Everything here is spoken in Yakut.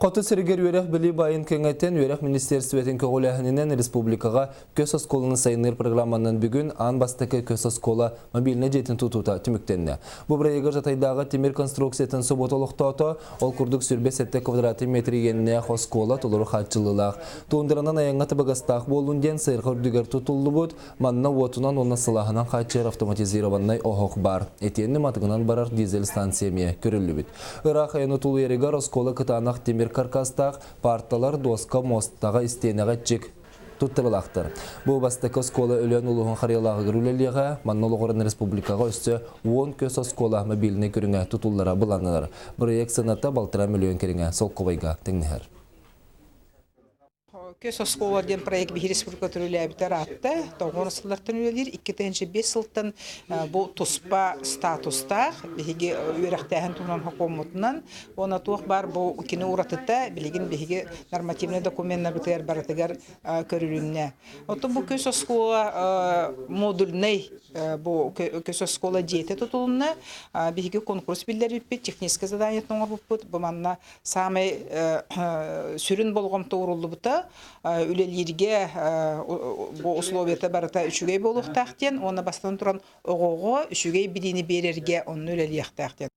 Хоту сиригэр үөрэх билии баайын кэҥэтэн, үөрэх министиэристибэтин көҕүлээһининэн республикаҕа көс оскуоланы сайыннарар программанан бүгүн аан бастакы көс оскуола мобильнай дьиэтин тутуута түмүктэннэ. Бу бырайыагы Жатайдааҕы тимир конструкциятын собуота олохтоото, ол курдук 27 квадратный метр иэннээх оскуола толору хааччыллыылаах. Туундаранан айаҥҥа табыгастаах буоллун диэн сыарҕа үрдүгэр тутуллубут, манна уотунан уонна сылааһынан хааччыйар автоматизированнай оһох баар. Итиэннэ матыгынан барар дизель станция эмиэ көрүллүбүт. Ыраах айаны тулуйарыгар оскуола кытаанах тимир каркастаах парталар доска муостаҕа истиэнэҕэ чик туттарылаахтар. Бу бастакы оскуола Өлөөн улууһун Харыйалааҕыгар үлэлиэҕэ, манна олоҕуран республикаҕа өссө 10 көс оскуола мобильнай көрүҥэ тутуллара былааннанар. Бырайыак сыаната 1,5 миллион кэриҥэ солкуобайга тэҥнэһэр. Көс оскуола диэн проект биһи республика төрүлээбитэ ыраатта. Тоҕуон сыллартан үлэлиир. 2005 сылтан бу туспа статустаах биһиги үөрэхтээһин туһунан сокуоммутунан уонна туох баар бу кини уратыта билигин биһиги нормативнай докуменнарбытыгар барытыгар көрүлүннэ. Оттон бу көс оскуола модульнай бу көс оскуола дьиэтэ тутулунна. Биһиги конкурс биллэрбиппит, техническэй заданиетын оҥорбуппут. Бу манна саамай сүрүн болҕомто ууруллубута үлэлииргэ бу условията барыта үчүгэй буолуохтаах диэн уонна бастатан туран оҕоҕо үчүгэй билиини биэрэргэ онно үлэлиэхтээх диэн.